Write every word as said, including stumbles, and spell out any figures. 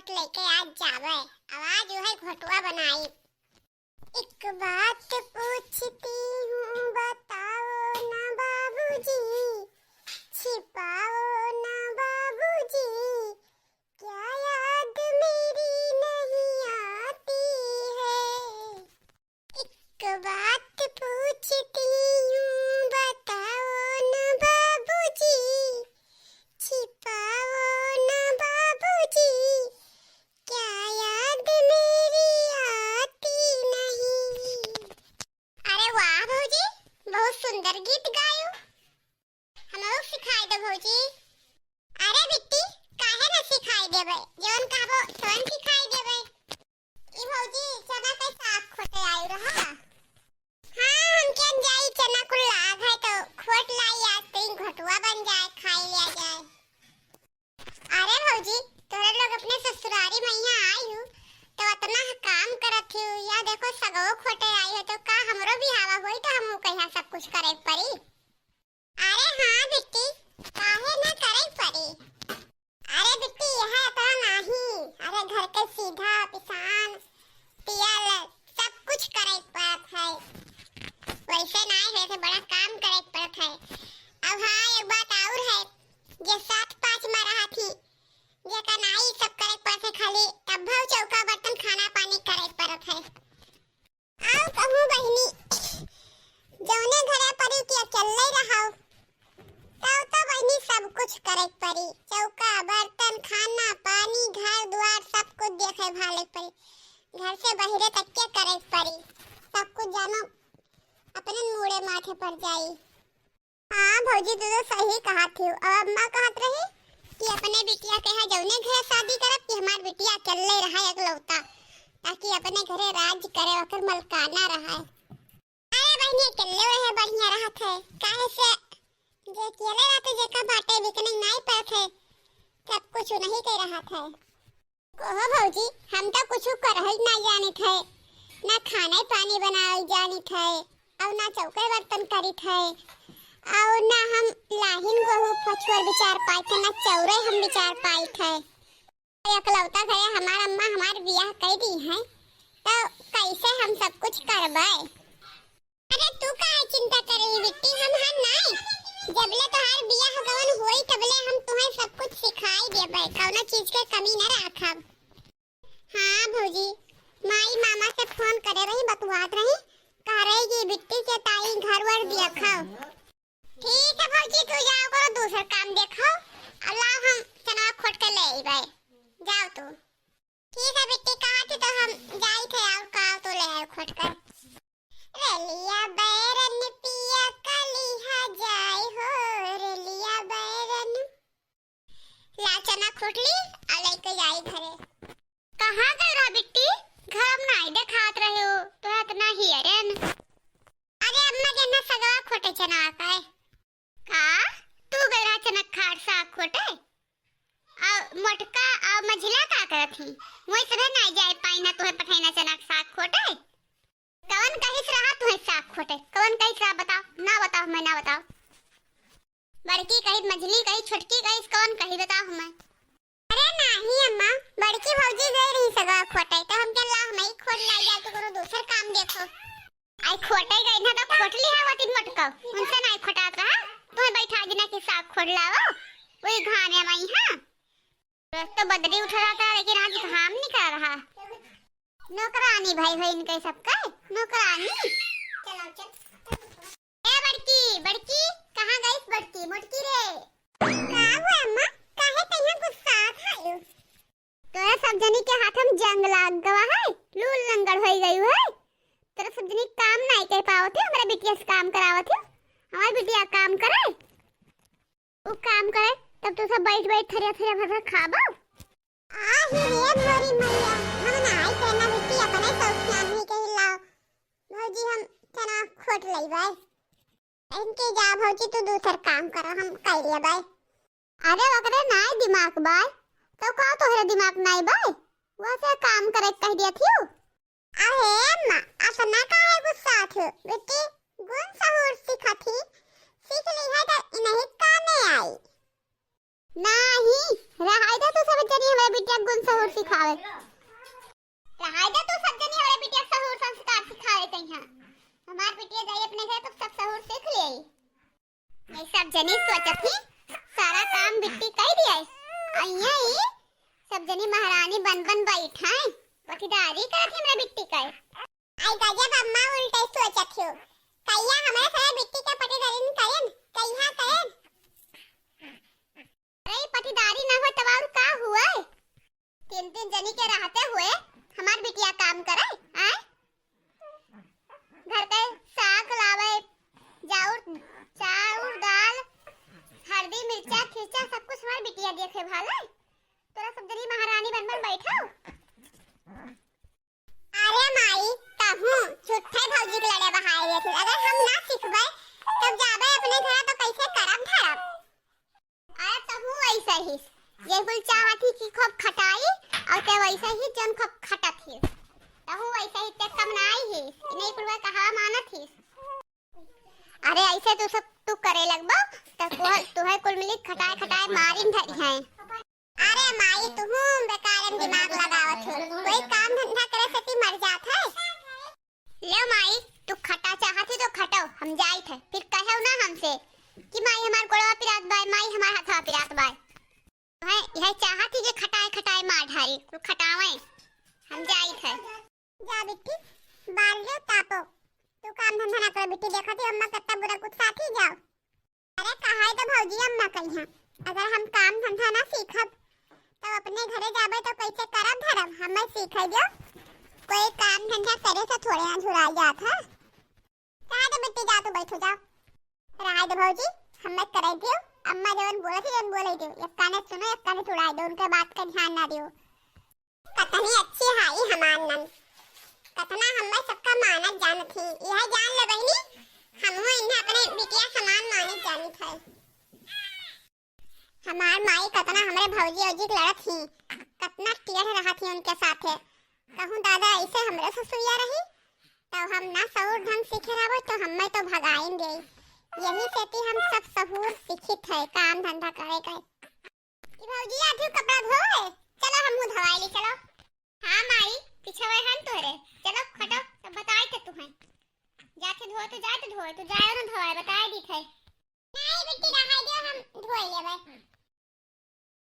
लेके आज जावे, अब आज उहे घोटवा बनाई। एक बात पूछती हूँ, बताओ ना बाबूजी, छिपाओ ना बाबूजी, क्या याद मेरी नहीं आती है? एक बात पूछती हूँ, बताओ ना बाबूजी, छिपाओ ना बाबूजी, क्या याद मेरी आती नहीं? अरे वाह भौजी, बहुत सुंदर गीत गायो। हमरो सिखाई दो भौजी। अरे बिट्टी, काहे न सिखाई देबे, जौन कहबो तौन सिखाई देबे। ई भौजी, चना के साग खोटे आयु रहा। हाँ, हम केन जाई, चना कुल लाग है तो खोट लाई, आज तीन घोटुआ बन जाए, खाई लिया जाए। अरे भौजी, तोहरे लोग अपने ससुरारी में यहाँ आई हूँ, तो अतना काम करत हूँ, या देखो सगो खोटे आई हो, तो का हमरो बिहावा होई तो हमहू कहिया सब कुछ करे के पड़ी? अरे हाँ बिट्टी, काहे ना करे के पड़ी? अरे बिट्टी, यह अतना नाही, अरे घर के सीधा, पिसान, पियल, सब कुछ करे के पड़त है। वैसे नाही, वैसे बड़ा काम करे के पड़त है। अब हाँ, एक बात और है, जे सात पाँच में रहा थी, जेका नाही सब करे के पड़त है, खाली तब चौका बर्तन खाना पानी करे के पड़त है। आउ कहूँ बहिनी, जौने घरे परी कि अकेले रहो, तब तो बहिनी सब कुछ करे के परी। चौका, बर्तन, खाना, पानी, घर दुआर सब कुछ देखे भाले के परी। घर से बहिरे तक के करे के परी। सब कुछ जानो अपने मूड़े माथे पर जाई। हाँ भौजी, तू तो सही कहत हू। अब अम्मा कहत रही कि अपने बिटिया के यहाँ जौने घर शादी करब कि हमार बिटिया अकेले रहे एकलौता, ताकि अपने घरे राज करे, ओकर मलकाना रहे। अरे बहिनी, अकेले रहे बढ़िया रहत है, काहे से जे अकेले रहते जेका बाटे बिकने नाई पड़त है, सब कुछ नहीं के रहत है। कहो भौजी, हम तो कुछ करल ना जानित है, ना खाने पानी बनावल जानित है, और ना चौके बर्तन करित है, और ना हम लाहिन गोहू फछुअर बिचार पाइत है, ना चौरे हम बिचार पाइत है। एकलौता घरे हमार अम्मा हमार बियाह कई दी है, तो कैसे हम सब कुछ करबे? अरे तू काहे चिंता करे ही बिट्टी, हम हन नाई। जबले तोहार बियाह गवन होई तबले हम तुहे सब कुछ सिखाई देबे, कौनो चीज के कमी न राखब। हाँ भौजी, माई मामा से फोन करे रही, बतुआत रही, कह रही कि बिट्टी के ताई घर वर देखो। ठीक है भौजी, तू जाओ करो दूसर काम देखो, अल्लाह हम चना खोट के ले अइबे, जाओ तू। ठीक है बिट्टी, कहा थी तो हम जाई थे और का तो ले आए खोट कर। रेलिया बैरन पिया कलिहा जाए हो, रेलिया बैरन। ला चना खोट ली और लेके जाई घरे। कहाँ गल रहा बिट्टी? घर में नाई देखात रहे हो, तो इतना हियरन। अरे अम्मा के ना सगवा खोटे चना का है। का? तू गल रहा चना खाट साग खोटे? आ मोटका आ मझिला का करत ही? वही सभे नाई जाए पाई ना तुहे पठैना चना के साग खोटे। कवन कहिस रहा तुहे साग खोटे? कवन कहिस रहा बताओ? ना बताओ, मैं ना बताओ। बड़की कहिस, मझिली कहिस, छोटकी कहिस, कवन कहिस बताओ हमें? अरे नाही अम्मा, बड़की भौजी गई रही सगवा खोटे, तो हम चल ला, हम ही खोट ला जाए, तो करो दूसर काम देखो। आई खोटे गई ना तो खोट ली है वो तीन मोटका, उनसे नाही खोटात रहा, तुम्हें बैठा देना कि साग खोट लाओ, वही घाने में, हाँ। रोज तो बदली उठा रहता है, लेकिन आज घाम निकल रहा। नौकरानी भाई हो इनके सबका, नौकरानी। ए बड़की, बड़की, कहाँ गई बड़की, मोटकी रे? का हुआ अम्मा? काहे तैया गुस्सात हलू? तोरा सब जनी के हाथ में जंग लाग गवा है, लूल लंगड़ होई गई है। तोरा सब जनी काम नाई कर पावत है, हमरा बिटिया से काम करावत है। हमार बिटिया काम करे, उ काम करे, तब तू सब बैठ बैठ थरिया थरिया भर भर खाबो। आ ही रे मोरी मैया, हम नाई करना बिट्टी, अपने सौखियान ही कही लाओ। भौजी हम चना खोट लई बाय। इनके जा भौजी, तू दूसर काम करो, हम कर ले बाय। अरे ओकरे नाई दिमाग बाय, तो का तोहरे दिमाग नाई बाय? वैसे काम करे कह दिया थियो। अहे अम्मा, अतना काहे गुस्सात हो? बेटी, गुण सहूर सीखत ही, सीख ली है तो इन्हीं कामे आई। नाही, रहाई दे तू सब जनी, हमारे बिटिया कौन सहूर सिखावे? रहाय दे तू, सब जनी हमरे बिटिया के सहूर संस्कार सिखावे तइहाँ। हमार बिटिया जाई अपने घर तो सब सहूर सीख लेई। ये सब जनी सोचत ही सारा काम बिट्टी कइ दिया है। अइया ई सब जनी महारानी बन बन बैठाए, पटीदारी करत ही हमरा बिट्टी का। आई गजब अम्मा, उल्टे सोचत हो। कहिया हमरे सारे बिट्टी के पटीदारी न करेन, कहिया करेन? अरे पटीदारी ना हो तब और का हुआ? तीन तीन जनी के रहते हुए हमार बिटिया काम करे, आय? घर के साग लावे, जाउर, चाउर, दाल, हल्दी, मिर्चा, खिर्चा सब कुछ हमार बिटिया देखे भाले। तोरा सब जनी महारानी बन बन बैठो। अरे माई, तहूँ झूठे भौजी के लड़े बहाए देत ही। अगर हम ना सीखबे, तब जाबे अपने घरा तो कैसे करब धरब? अरे तहूँ वैसे ही, ये कुल चाहत ही कि खूब खटाई, और ते वैसे ही जन खूब खटत ही। तहूँ वैसे ही, ते कम ना आई ही, इन्हें कुल कहा मानत ही। अरे ऐसे तू सब तू करे लगबो, त तोहर, तोहर कुल मिली खटाए खटाए मारिन धरी हैं। अरे माई, तुहूँ बेकारन दिमाग लगावत हो। कोई काम धंधा करे से ती मर जात है। ले माई, तू खटा चाहत ही तो खटो, हम जाइत है। फिर कहो ना हमसे कि माई हमार गोड़वा पिरात बाय, माई हमार हथवा पिरात बाय। हैं, यह चाहत ही जे खटाए खटाए मार ढारी, कुल खटावे। हम जाइत है। जा बिट्टी, बाल जो तापो। तू काम धंधा ना करो बिट्टी, देखत ही अम्मा कितना बुरा गुस्सा थी जाओ। अरे कहाई तो भौजी अम्मा कहिया, अगर हम काम धंधा ना सीखब, तब अपने घरे जाबे तो कैसे करब धरब? हमें सीखे दो, कोई काम धंधा करे से थोड़े ना झुराई जात है। कहा तो बिट्टी जा, तू बैठो जा। रहाई दो भौजी, हमें करे दियो, अम्मा जवन बोलत ही जवन बोले दियो, एक काने सुनो एक काने छुड़ाई दो, उनके बात का ध्यान ना दियो। कतनी अच्छी हाई हमार नन, कतना हम्मे सबका मानत जानत ही। यह जान ले बहिनी, हमहू इन्हें अपने बिटिया समान मानत जानित है। हमार माई कतना हमरे भौजी औजी के लड़त ही, कतना टेढ़ रहत ही उनके साथे। कहूँ दादा ऐसे हमरे ससुरिया रही, तब हम ना सहूर ढंग सीखे रहबो तो हम्मे तो भगाइन देई। यही से ती हम सब सहूर सीखित है काम धंधा करे के। कि भौजी आजू कपड़ा धोए, चलो हमहू धोआई ली, चलो। हाँ माई, पीछे वही हम तोहरे, चलो खटो, तब बताई थे तुम्हें। जाके धोए तो जाए तो धोए, तो जाए ना धोए, बताए दी थे। नहीं बिट्टी, रहाई दियो, हम धोए लेबे।